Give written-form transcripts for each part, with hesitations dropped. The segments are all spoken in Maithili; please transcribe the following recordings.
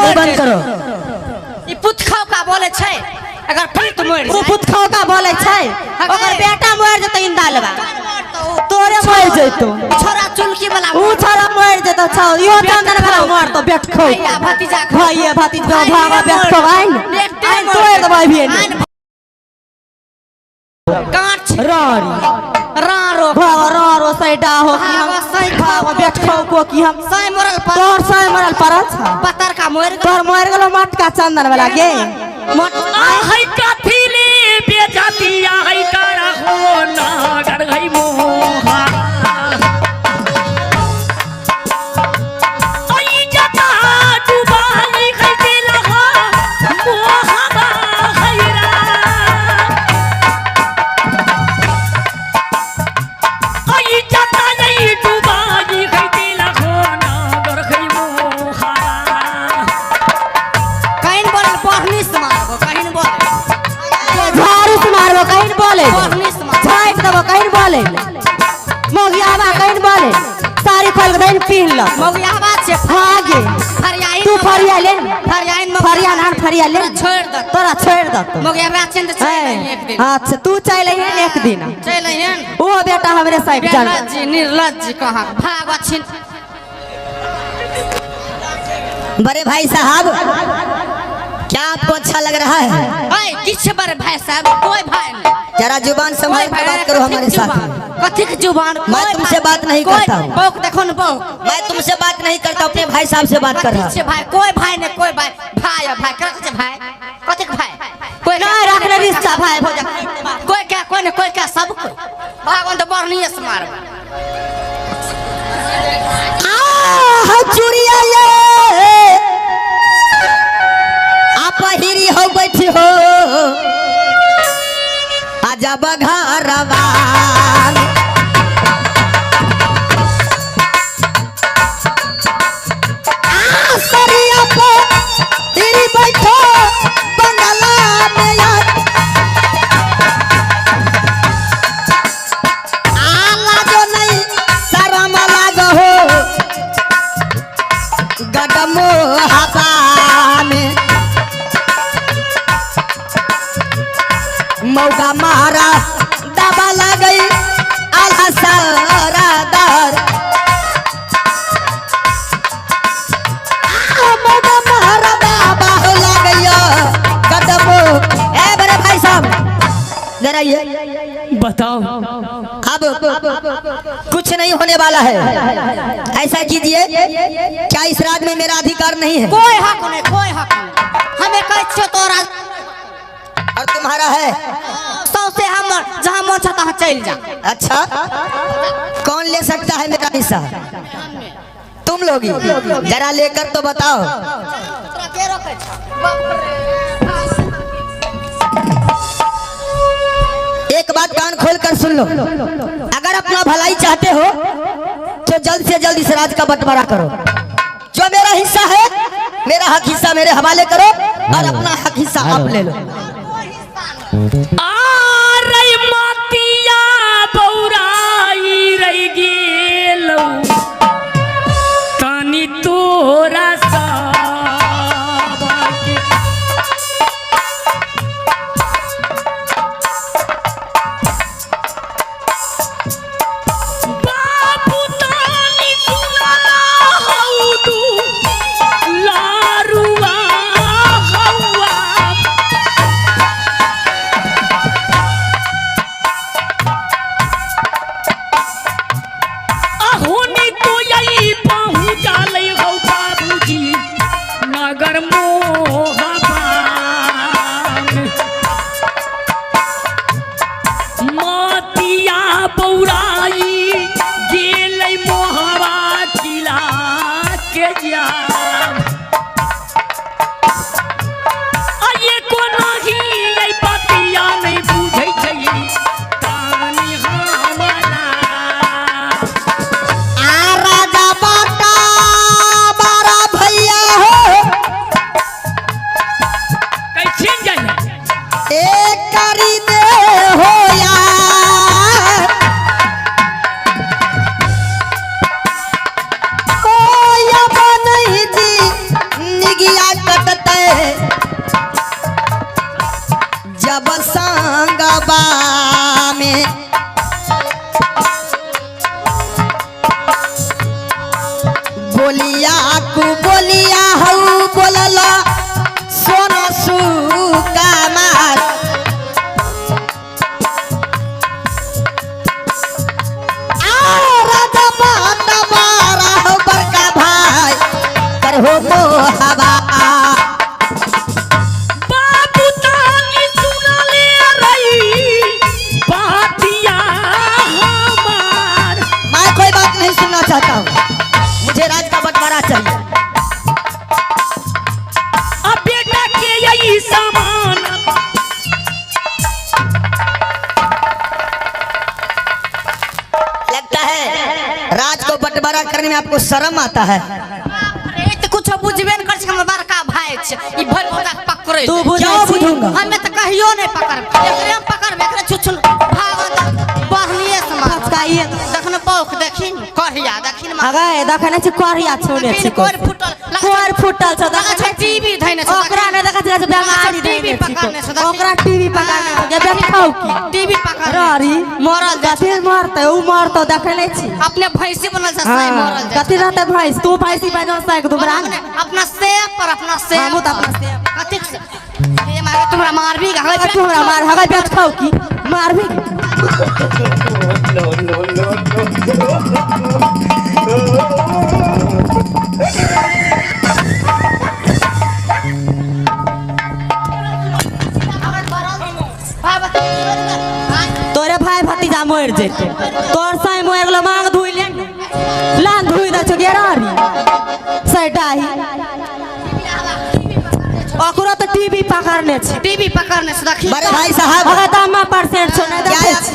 मुँह बंद करो। ई पुतखौ का बोले छै, अगर पुत मर ओ पुतखौ का बोले छै, ओकर बेटा मर जेतै इंदालवा, तोरे मर जेतो। छोरा चुलकी वाला ऊ छोरा मर जेतो छौ, इहो चंदन वाला मरतो बेटखौ। भैया भतीजा भैया भतीजा भागा बेटखौ आइन आइन तोड़ देबै भी। कांच रारी रारो भागा रारो सैडा हो कि हम भागो सै भागो बेटखौ को कि हम सै मरल पर तोर सै मरल परल छ, पतर का मर गेल। तोर मर गेलो मटका चंदन वाला गे। मोट है कथी ले बेजतिया है करा हो नागर है मोहा ऐ जता डुबाई है देला हो मोहबा हैरा ऐ जता नहीं डुबाई है देला हो नागर है मोहा। कहीं बोले पढ़नी से मारबो, कहीं बोले झाड़ू से मारबो कहीं बोले, पढ़नी से मारबो। झाँक देबो कहीं बोले, मोगियाबा कहीं बोले, साड़ी खोल के दही पीन ल। मौगियाबा छै। भागे फरियाइन तू फरिया ले, फरियाइन फरिया ना फरिया ले, छोड़ दे तोरा छोड़ दे मौगियाबा छै त चल अइहे एक दिन। अच्छा तू चल अइहे एक दिन, चल अइहे। ओ बेटा हमरे साइड चल। निर्लज्ज जी, निर्लज्ज जी कहाँ भाग छिन। बड़े भाई साहब क्या आपको अच्छा लग रहा है? ऐ किछ बड़े भाई साहब कोई भाई नहीं। जरा जुबान संभाल कर बात करो हमारे साथ में। कथी के जुबान? मैं तुमसे बात नहीं करता हूँ। बौक देखो न बौक। मैं तुमसे बात नहीं करता, अपने भाई साहब से बात कर रहा हूँ। भाई कोई भाई नहीं, कोई भाई भाई भाई कथी भाई कथी भाई कोई नहीं रखने रिश्ता भाई भौजा कोई क्या कोई नहीं कोई क्या सब कोई भगवान तो बढ़नी से मारब। आ चूड़िया ये आप हिरी हो बैठी हो आजा बघरवा सरिया पे हिरी बैठो बंगला में यार आला जो नहीं शरम लागो हो गगमो हवा में मौका मारा दबा लगई आला सारा दर मौका मारा दबा लगई गगमो। ए बड़े भाई साहब जरा ये बताओ अब कुछ नहीं होने वाला है, ऐसा कीजिए क्या इस राज में मेरा अधिकार नहीं है? कोई हक नहीं, कोई हक नहीं। हमें कहै छियो तोरा और तुम्हारा है। सौ से हम जहाँ मन छ तहाँ चल जा। अच्छा कौन ले सकता है मेरा हिस्सा? तुम लोग ही जरा लेकर तो बताओ। एक बात कान खोल कर सुन लो, अगर अपना भलाई चाहते हो तो जल्द से जल्द इस राज का बंटवारा करो। जो मेरा हिस्सा है मेरा हक हिस्सा मेरे हवाले करो और अपना हक हिस्सा आप ले लो। आ रही मातिया बौराई रही गेलौ तनी तोरा साबा के। बाबू तानी सुनला हौ तू लारुआ हौआ। हवा। बाबू तानी सुनले रही बातिया हमार। मैं कोई बात नहीं सुनना चाहता हूँ, मुझे राज का बंटवारा चाहिए। अब बेटा के यही सामान लगता है राज को बंटवारा करने में आपको शर्म आता है। बाप रे, तऽ कुछो बुझबे ने करै छै, हमर बड़का भाय छै ई भरि भौजा के पकड़ै तू बुझै क्यों छी? बुझूंगा? हमे तऽ कहियो नहि पकड़ब, एकरे हम पकड़ब, एकरे छुछुन भाग बढ़निये से मारब। फचकाइए। देखन बौख देखिन कहिया देखिन मार। अगे देखै नै छी करिया छौने देखिन छी। कोर फुटल कोर फुटल छौ। लगै छै टीवी धैने छै। ओकरा नै देखै छी बेमारी टीवी धैने छी। पकड़ने छै, देखिन। ओकरा टीवी पकड़ने छै गे, देखाउ की टीवी पकड़ रारी मरल जाइ कथी मरतै उ मरतौ देखै नै छी। अपने भैंसी बनल छै से मरल जाइ। कथी रहतै भैंस? तू भैंसी बनो सैक दुबरा। अपने अपना सेब पर अपना सेब। हमहूँ तऽ अपना सेब। कथी से हे मारे तुमरा मारबी गे। तू हमरा मार हगै बेच खाउ की मारबी? तोरे भाई भतीजा मरि जेतै, तोर साई मरि गेलो। मांग धोइ ले ने, लान धोइ दै छौ गेरारी सैडाही। ओकरो तऽ टीवी पकड़ने छै। टीवी पकड़ने छै देखी। बड़े भाई साहब, अगर दामा परसेंट छौ नै क्या देखै छी।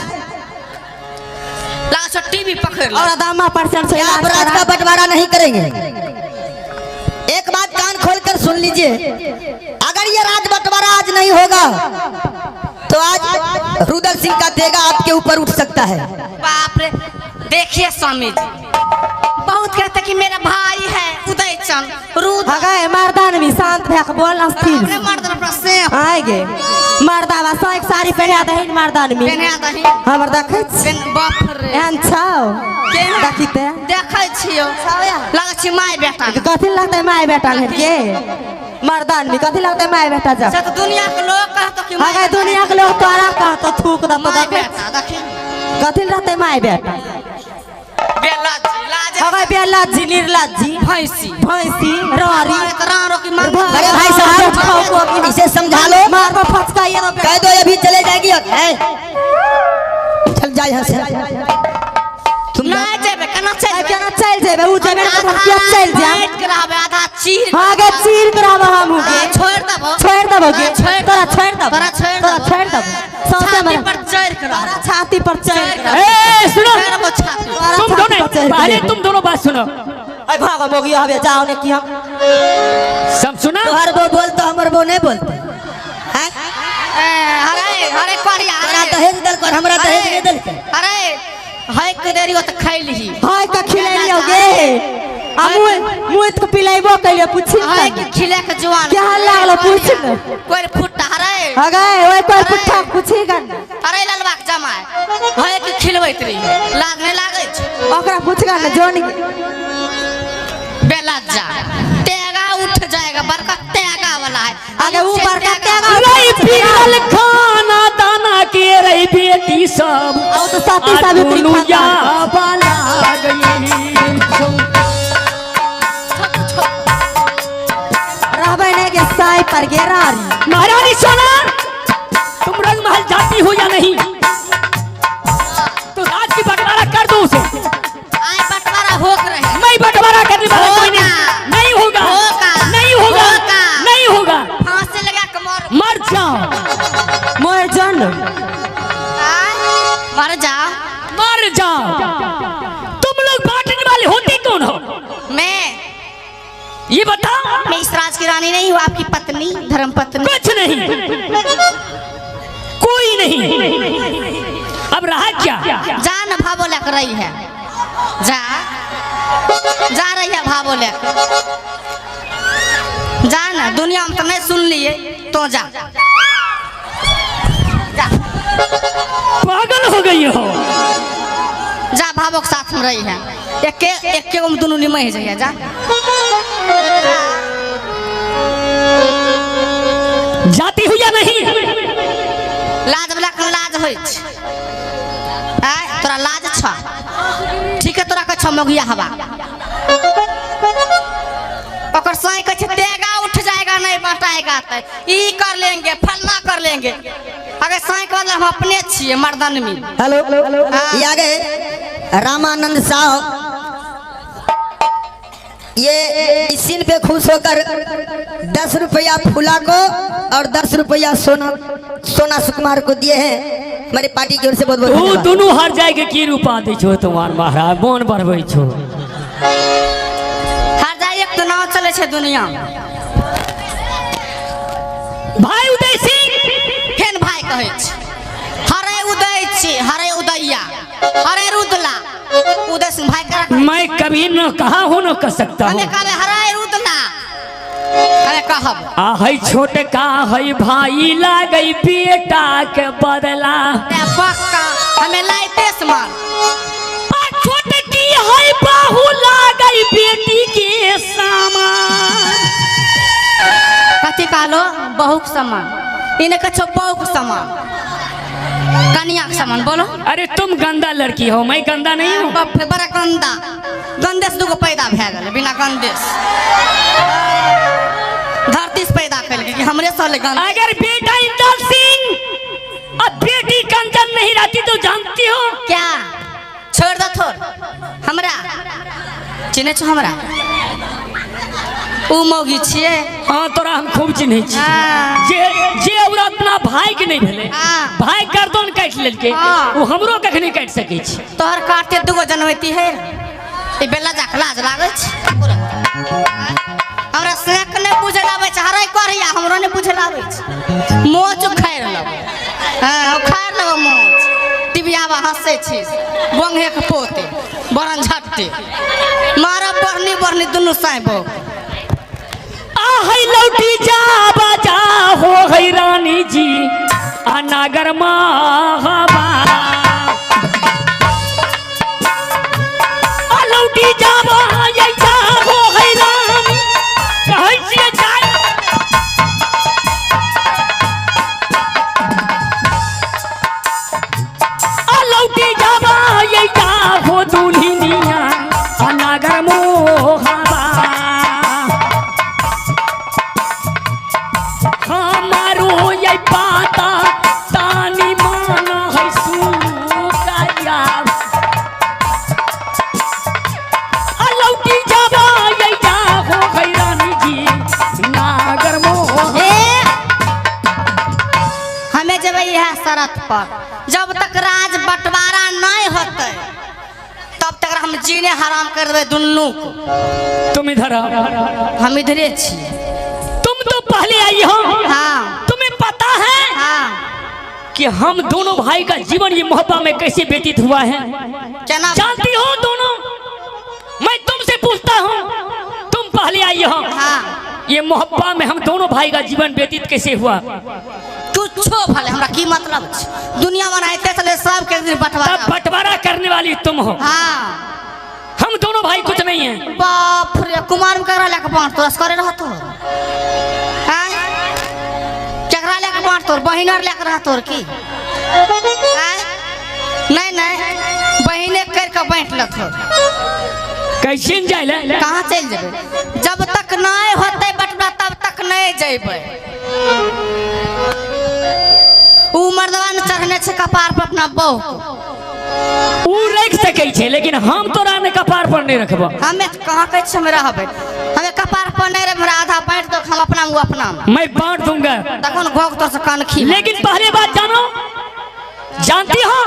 लास्ट टीवी पकड़ और दामा परसेंट छौ। क्या आप इलाज राज का करा। बंटवारा नहीं करेंगे? एक बात कान खोल कर सुन लीजिए, अगर ये राज बंटवारा आज नहीं होगा तो आज रुदल सिंह का तेगा आपके ऊपर उठ सकता है। बाप रे, देखिए स्वामी जी बहुत कहते कि मेरा भाई है उदय चंद रुद। हगै मर्दान भी शांत भए के बोल स्थिर। अपने मर्द अपना सेब आय गे मर्दावा सौ साड़ी पहिरा दही मर्दान में। पेन्हा दही। हमर देखै छी। बाप रे, एहन छौ केहन? देखी ते देखै छियौ लगै छी माय बेटा। कथी लगतै माय बेटा के मर्दान में? कथी लगतै माय बेटा जा? से तऽ दुनिया के लोग कहतो कि माय हगै दुनिया के लोग तोरा कहतो थूक दतो। माय देखै बेटा देखी। कथी रहतै माय बेटा? बेलाज लाज। हगै बेलाजी निर्लाजी भैंसी भैंसी रारी। रारो की मांग। बड़े भाई साहब, इसे समझा लो। मारबो फचकाइए दो। कह दो अभी चले जाएगी और है चल जाए यहाँ से तुम। नहि जेबै, केना चलि जेबै? केना चलि जेबै? उ जेबै तऽ हम किया चलि जायब? बाँटि के रहबै आधा चीर। हाँ गे, चीर के रहबै हमहूँ गे। छोड़ि देबो। छोड़ि देबो गे। छोड़ि तोरा छोड़ि देबो। तोरा छोड़ि तोरा देबो। छोड़ि देबो सौंसे छाती मरे। पर चढ़ि के रहबो। तोरा छाती पर चढ़ि के रहबो। ए सुनो, चढ़बो छाती। तोरा तुम छाती दोनों पर चढ़ि के पहले रहबो। तुम दोनों बात सुनो। अय भागो मोगी हवे जाओ ने की हम सब सुना। तोहर वो बोलते हमर वो नहीं बोलते हैं? ए, अरे अरे करिया। तोरा अरे दहेज देलको और हमरा दहेज नहीं देलकै। अरे है के देरी हो तऽ खैलही। हाय का खिलेलियो गे आ मुँह मुँह के पिलाइबो कैलियो पूछि। है के खिले के जुआन क्या लागलो पूछ ने। कोई फुट्टा अरे। हगे ओइ कोई पुट्ठा पूछि गन। अरे ललबा के जमाय है के खिलबैत रही, लाज नहि लागै छै? ओकरा पूछ गन जोन। बेलज्जा तेगा उठ जाएगा, बड़का तेगा वाला है। आगे ऊ बड़का तेगा। रही पिघल खाना दाना के रही बेटी सब। आउ तो सती सावित्री दुनिया खानदान। वाला गई। रहबै नै गे साई पर गे रारी। महारानी सोना, तुम रंग महल जाती हो या नहीं? तो राज की बंटवारा कर दो उसे। आइ बंटवारा होक रहे। मैं बंटवारा करने वाला कोई नहीं। होगा। नहीं होगा। होगा। नहीं होगा। होगा। नहीं होगा। फांसी लगा के मर। मर जाओ। मोर जन। आय, मर जा। मर जाओ। तुम लोग बांटने वाले होते कौन हो? मैं ये बताओ। मैं इस राज की रानी नहीं हूँ, आपकी पत्नी, धर्म पत्नी। कुछ नहीं, कोई नहीं। अब रहा क्या? जा न भावो लेकर रही है, जा जा रही है भावो लेकर जा ना। दुनिया में तो नहीं सुन लिए तो जा जा। पागल हो गई हो। जा भावो के साथ में रही है, एके एके में दोनों निमह जाइए जा। जाती हो या नहीं? लाज वाला के लाज होइ छै। आय तोरा लाज छ? ठीक है, तोरा के छ मगिया हवा ओकर साई कहै छै तेगा। कहते ई कर लेंगे फलना कर लेंगे। अगर साई के बदला हम अपने छिए मर्दन में। हेलो, ये आ गए रामानंद साहब, ये इस सीन पे खुश होकर 10 रुपया फूला को और 10 रुपया सोना सोना सुकुमार को दिए हैं हमारे पार्टी की ओर से। बहुत बहुत तू धन्यवाद। दुनू हार जाए के की रूपा दै छो तुम्हार महाराज, मोन बढ़बै छो। हार जाए एक तो नाव चले छे दुनिया में। भाई उदय सिंह फेन भाई कहै छै हरे उदय छी, हरे उदैया, हरे रुदला। उदय सिंह भाई करा कहै। मैं कभी न कहा हूँ न कह सकता हूँ। हमे कहबै हरे रुदला, हमे कहब। आ है छोटका है भाई लागै बेटा के बदला। ए पक्का हमे लाइते समान। आ छोटकी है बाहु लागै बेटी के सामान। कथी कहलो? बहू के सामान। इने कछो बहू के सामान, कनिया के सामान बोलो। अरे तुम गंदा लड़की हो, मैं गंदा नहीं हूँ। बाप रे, बड़ा गंदा। गंदे से दूगो पैदा भए गेलै, बिना गंदे से धरती से पैदा कयल कि हमरे साले गंदा। अगर बेटा इंदर सिंह और बेटी कंचन नहीं रहती तो जानती हो क्या? छोड़ दो थोड़ हमरा चिन्है छौ हमरा उ मौगी छियै। हाँ तोरा हम खूब चिन्है छी। हाँ। जे जे औरत अपना भाई के नहीं भेलै, हाँ। भाई गर्दन काटि लेलकै, हाँ। ओ हमरो कखनी काटि सकै छै। तोहर काटते दूगो जनवैती है, ई बेला जाके लाज लागै छै। हमरा सेक नहि बुझल आबै छै, हरै करिया हमरो नहि बुझल आबै छै। मोच उखाड़ि लेबै, हाँ उखाड़ि लेबै मोच। टिबियाबा हँसै छी बोंगे के पोते बरन झट्टे मारब बढ़नी बढ़नी दुनू साँइ बो। आ है लौटी जा बाजा हो है रानी जी आ नागर महाबा। आ लौटी जा बाजा हो है रानी कहै छियै जाय। आ लौटी जा बाजा हो दुल्हनिया आ नागर मोहबा। हमारो ये पाता तानी माना है सुकाया। आ लौटी जाबा ये जा हो है रानी जी नागर मोह। ए हमें जब यह शरत पर जब तक राज बंटवारा नहीं होते तब तक हम जीने हराम कर देबै दुनू को। तुम इधर आओ। हम इधरे छियै। तुम तो पहले आई हो। हाँ। तुम्हें पता है हाँ। कि हम दोनों भाई का जीवन ये मोहब्बत में कैसे व्यतीत हुआ है। केना? जानती हो दोनों? मैं तुमसे पूछता हूँ, तुम पहले आई हो। हाँ। ये मोहब्बत में हम दोनों भाई का जीवन व्यतीत कैसे हुआ? कुछो भले हमरा की मतलब छै, दुनिया में रहते चले सब के दिन बंटवारा। तब बंटवारा करने वाली तुम हो। हाँ। हम दोनों भाई कुछ नहीं है। बाप रे, कुमार में केकरा लेके बांट तोर करे रहतो? हाँ केकरा लेके बांट तोर? बहिन आर लेके रहतो की? हाँ नहीं नहीं, बहिने कर के बांट लथो। कैसे जाए? कहाँ चल जेबै? जब तक नहीं होते बंटवारा तब तक नहीं जेबै। उ मर्दवा ने चढ़ने छै कपार पर अपना बहू को। उ रख सकै छै, लेकिन हम तोरा ने कपार पर नहीं रखबो। हमे कहाँ कहै छियै हम रहबै, हमे कपार पर नहीं रहबै, हमरा आधा बांट दो, हम अपना उ अपना में। मैं बांट दूंगा। तखन घोघ तोर से कनखी। लेकिन पहले बात जानो, जानती हो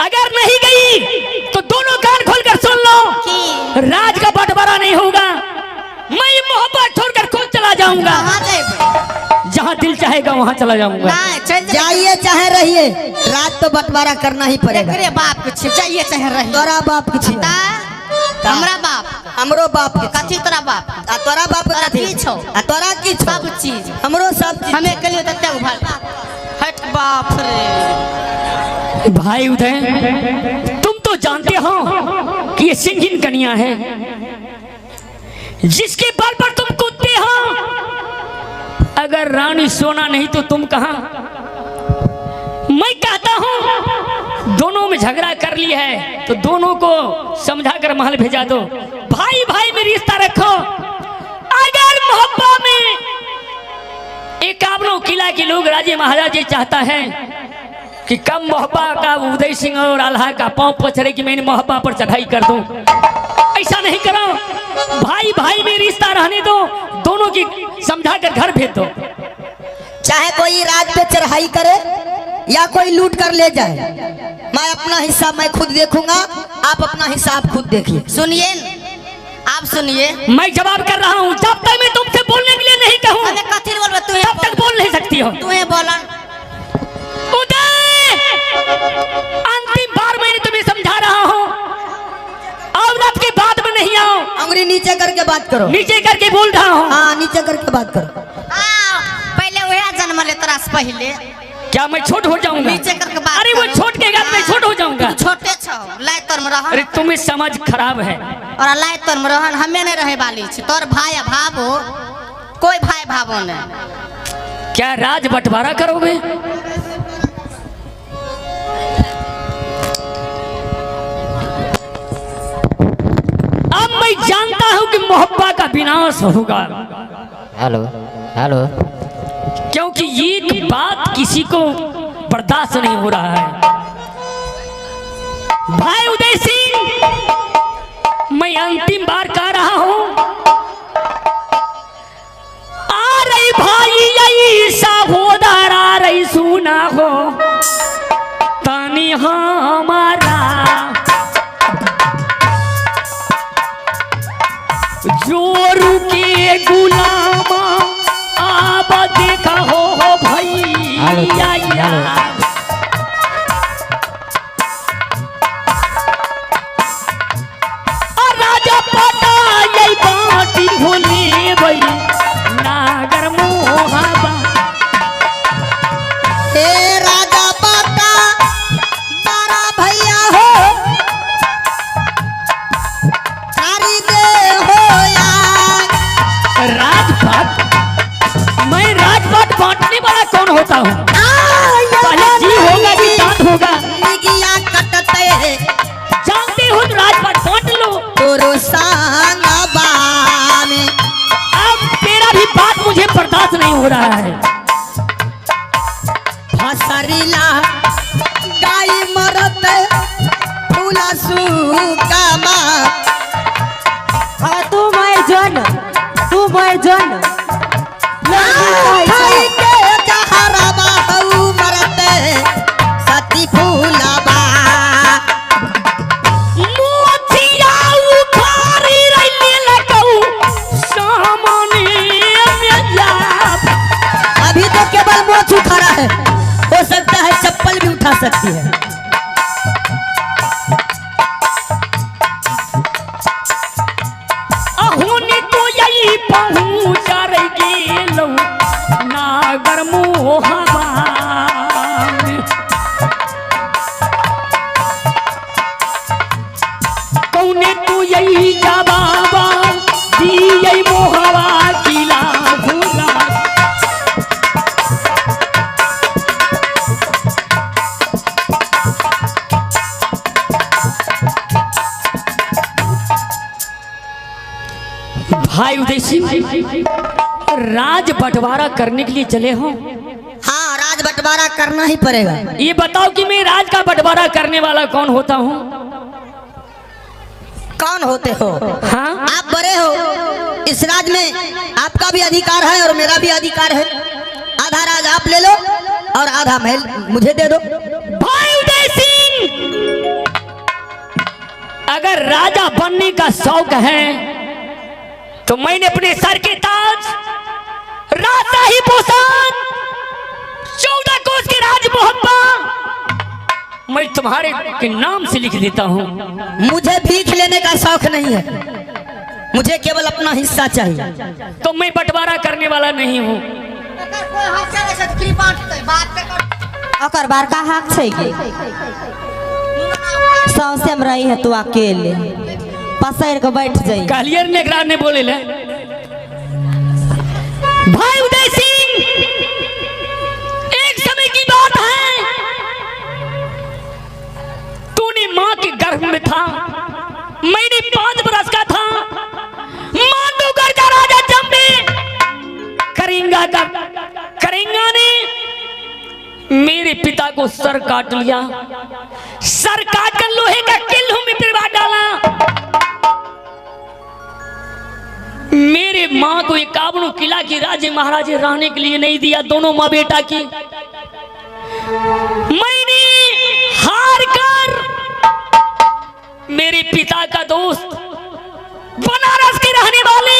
अगर नहीं गई तो दोनों कान खोलकर सुन लो, की? राज का बंटवारा नहीं होगा। मैं मोहब्बत छोड़कर खुद चला जाऊंगा। कहाँ जेबै? जहाँ दिल चाहेगा वहाँ चला जाऊंगा। नहीं चल जेबै। जाइए चाहे रहिए, रात तो बंटवारा करना ही पड़ेगा। एकरे बाप के छी, जाइए चाहे रहिए। तोरा बाप के छी। ता हमरा बाप। हमरो बाप के। कथी तोरा बाप? आ तोरा बाप के तोरा कथी? की छौ? आ तोरा की छौ? सब चीज। हमरो सब चीज। हमे केलियो तते उभार। हट बाप रे। भाई उदय, तुम तो जानते हो कि ये सिंघिन कन्या है जिसके बल पर तुम कूदते हो। अगर रानी सोना नहीं तो तुम कहाँ? मैं कहता हूं दोनों में झगड़ा कर ली है तो दोनों को समझा कर महल भेजा दो। भाई भाई में रिश्ता रखो। अगर मोहब्बत में मिला के लोग राजे महाराज ये चाहता है कि कम मोहब्बा का उदय सिंह और आल्हा का पांव पछड़े कि मैंने मोहब्बा पर चढ़ाई कर दूं। ऐसा नहीं करो, भाई भाई में रिश्ता रहने दो, दोनों की समझा कर घर भेज दो। चाहे कोई राज पे चढ़ाई करे या कोई लूट कर ले जाए, मैं अपना हिस्सा मैं खुद देखूंगा, आप अपना हिस्सा आप खुद देखिए। सुनिए, आप सुनिए। मैं जवाब कर रहा हूँ, जब तक मैं तुमसे बोलने के लिए नहीं कहूँ हमें कथी बोलबे, तू तब तक बोल नहीं सकती हो। तू बोलन। उदय, अंतिम बार मैंने तुम्हें समझा रहा हूँ, औरत की बात में नहीं आओ। अंगुली नीचे करके बात करो। नीचे करके बोल रहा हूँ। हाँ, नीचे करके बात करो। हाँ, पहले वह जन्म ले तोरा से पहले। क्या मैं छोट हो जाऊंगा? नीचे करके बात। अरे वो छोट के गात में छोट हो जाऊंगा। छोटे छो, लाय तोर में रहन। अरे तुम्हें समझ खराब है। और लाय तोर में रहन, हमें नहीं रहे वाली छी। तोर भाई भावो, कोई भाई भावो नहीं। क्या राज बंटवारा करोगे? अब मैं जानता हूं कि मोहब्बत का विनाश होगा। हेलो हेलो, क्योंकि एक बात किसी को बर्दाश्त नहीं हो रहा है। भाई उदय सिंह, मैं अंतिम बार कह रहा हूं, आ रही भाई ऐसा हो दारा रही सुना हो तनी हमारा जोरू के गुलामा आब देखा हो भैया। राजा पटाई बाटी भोले भई नागर मोहाबा। हे राजा पाटा तारा भैया हो तारी दे हो यार। राजपाट, मैं राजपाट बांटने वाला कौन होता हूँ? पहले जी होगा कि दांत होगा? कटते जानते हो तो राजपाट बांट लो। तोरो संगबा में अब तेरा भी बात मुझे बर्दाश्त नहीं हो रहा है। फसरीला गाय मरत फूला सुकामा। तू मर जन, तू मर जन। सती फूलबा मोतिया उखारी रैले लगऊ सामने में जा। अभी तो केवल मोछ उखाड़ा है, हो सकता है चप्पल भी उठा सकती है। अहुनी तो यही पहुँच गेलौ नागर मोहबा। कौने तू यही जवाबा दियै मोहबा किला भूला। भाई उदय सिंह, राज बंटवारा करने के लिए चले हो? हाँ, राज बंटवारा करना ही पड़ेगा। ये बताओ कि मैं राज का बंटवारा करने वाला कौन होता हूँ? कौन होते हो? हाँ, आप बड़े हो, इस राज में आपका भी अधिकार है और मेरा भी अधिकार है। आधा राज आप ले लो और आधा महल मुझे दे दो। भाई उदय सिंह, अगर राजा बनने का शौक है तो मैंने अपने सर के ताज, राजशाही पोशाक, 14 कोस के राज मोहब्बा मैं तुम्हारे के नाम से लिख देता हूँ। मुझे भीख लेने का शौक नहीं है, मुझे केवल अपना हिस्सा चाहिए। तो मैं बंटवारा करने वाला नहीं हूँ। ओकर बड़का हक छै गे, सौंसे में रही है तू अकेले, पसैर के बैठ जाई। कहलियर ने एकरा ने बोले ले। भाई उदय सिंह, एक समय की बात है, तूने माँ के गर्भ में था, मैंने 5 बरस का था। मांडूगढ़ का राजा जम्बे करिंगा का करिंगा ने मेरे पिता को सर काट लिया, सर काट कर लोहे का किल्लू में पिरवा डाला। मेरे माँ को 51 किला की राजे महाराजे रहने के लिए नहीं दिया, दोनों माँ बेटा की। मैंने हार कर मेरे पिता का दोस्त बनारस के रहने वाले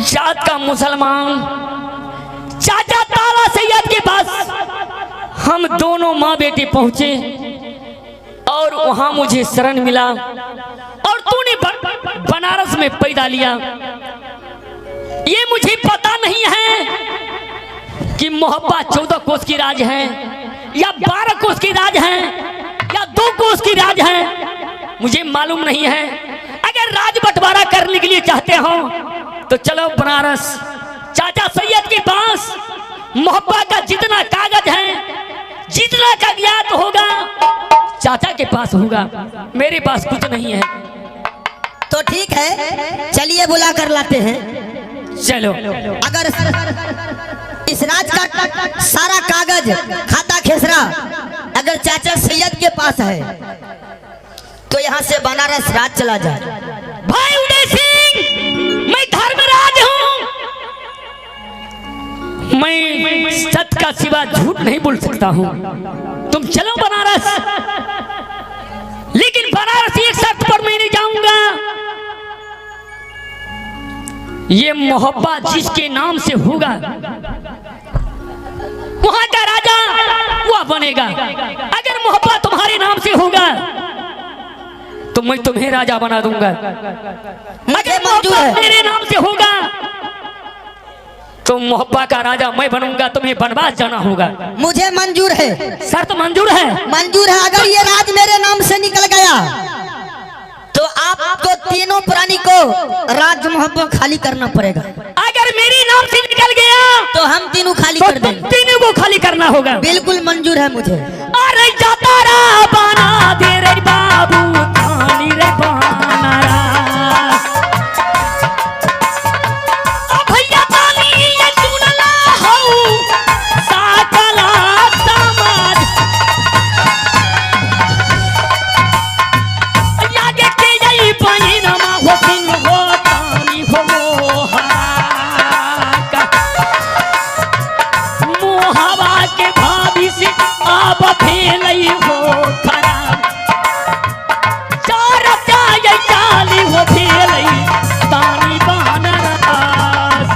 जात का मुसलमान चाचा ताला सैयद के पास हम दोनों माँ बेटे पहुंचे और वहां मुझे शरण मिला और तूने बनारस में पैदा लिया। ये मुझे पता नहीं है कि मोहब्बा 14 कोस की राज है या 12 कोस की राज है या 2 कोस की राज है, मुझे मालूम नहीं है। अगर राज बंटवारा करने के लिए चाहते हो तो चलो बनारस चाचा सैयद के पास। मोहब्बा का जितना कागज है, जितना कागजात होगा चाचा के पास होगा, मेरे पास कुछ नहीं है। तो ठीक है, चलिए बुला कर लाते हैं। चलो। अगर इस राज का सारा कागज खाता खेसरा अगर चाचा सैयद के पास है तो यहाँ से बनारस राज चला जाए। भाई उदय सिंह, मैं धर्मराज हूँ, मैं सत्य का सिवा झूठ नहीं बोल सकता हूँ। तुम चलो बनारस, लेकिन बनारस एक शर्त पर मैं नहीं जाऊंगा। ये मोहब्बत जिसके नाम से होगा वहां का राजा वह बनेगा। अगर मोहब्बत तुम्हारे नाम से होगा तो मैं तुम्हें राजा बना दूंगा। मुझे मंजूर है। मेरे नाम से होगा तो मोहब्बा का राजा मैं बनूंगा, तुम्हें वनवास जाना होगा। मुझे मंजूर है। शर्त मंजूर है? मंजूर है। अगर ये राज मेरे नाम से निकल गया तो आपको तीनों प्राणी को राज मोहब्बत खाली करना पड़ेगा। अगर मेरे नाम से निकल गया तो हम तीनों खाली तो कर देंगे। तीनों को खाली करना होगा। बिल्कुल मंजूर है मुझे। अरे जाता रा बना दे रे बाबू तानी रे बनारस। भैया तानी ये सुनला हूँ साकला समाज यागे के यही पानी नमा हो सिंह हो तानी हो मोहा मोहवा के भाभी से आप फेलई हो खराब चार चाय चाली हो फेलई तानी बनारस।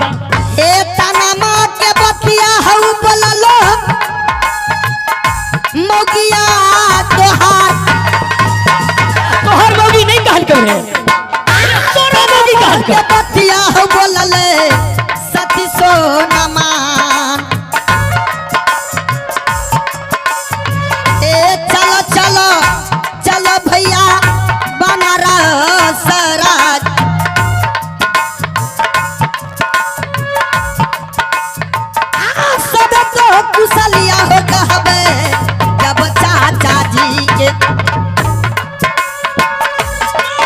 ए तनमा के बतिया हऊ बोललो मौगिया तोहार। तोहर मौगी नहीं कहल करे, तोरा मौगी कहल के कर। बतिया हऊ बोलले सती सोनमा। ए चलो चलो चलो भैया बनारस राज। सब तो कुशलिया हो कहबे जब चाचा जी के।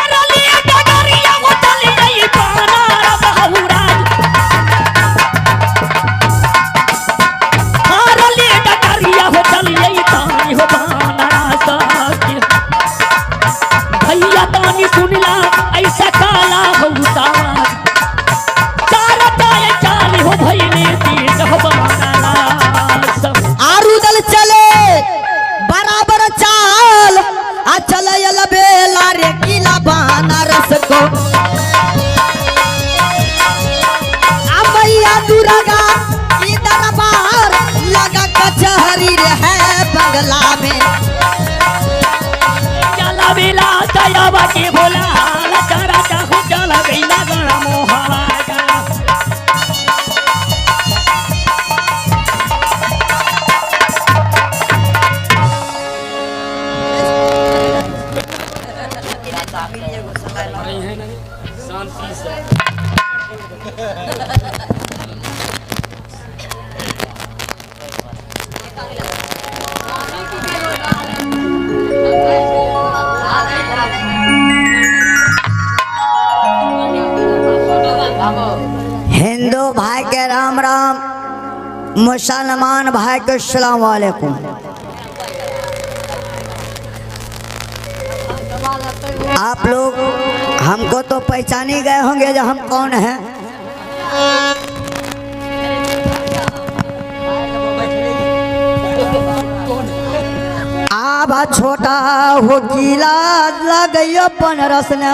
अरलिया डगरिया हो चली गई बनारस हउराज। अरलिया डगरिया हो चली गई तानी हो बनारस के। भैया तानी सुनला ऐसा काला हउसा चार चाय चाली हो भैले तीन हो बनारस। आरुदल चले बराबर चाल आ चले बेला रे किला बनारस को। आ मैया दुर्गा की दरबार लगा कचहरी रे है बंगला में। चला बेला दयावा के भोला चारा चाहू चला बेला गणा मोहवा का। हिंदू भाई के राम राम, मुसलमान भाई के सलाम वालेकुम। आप लोग हमको तो पहचान ही गए होंगे जो हम कौन हैं। आबा छोटा हो किला लगैयो पन रसना।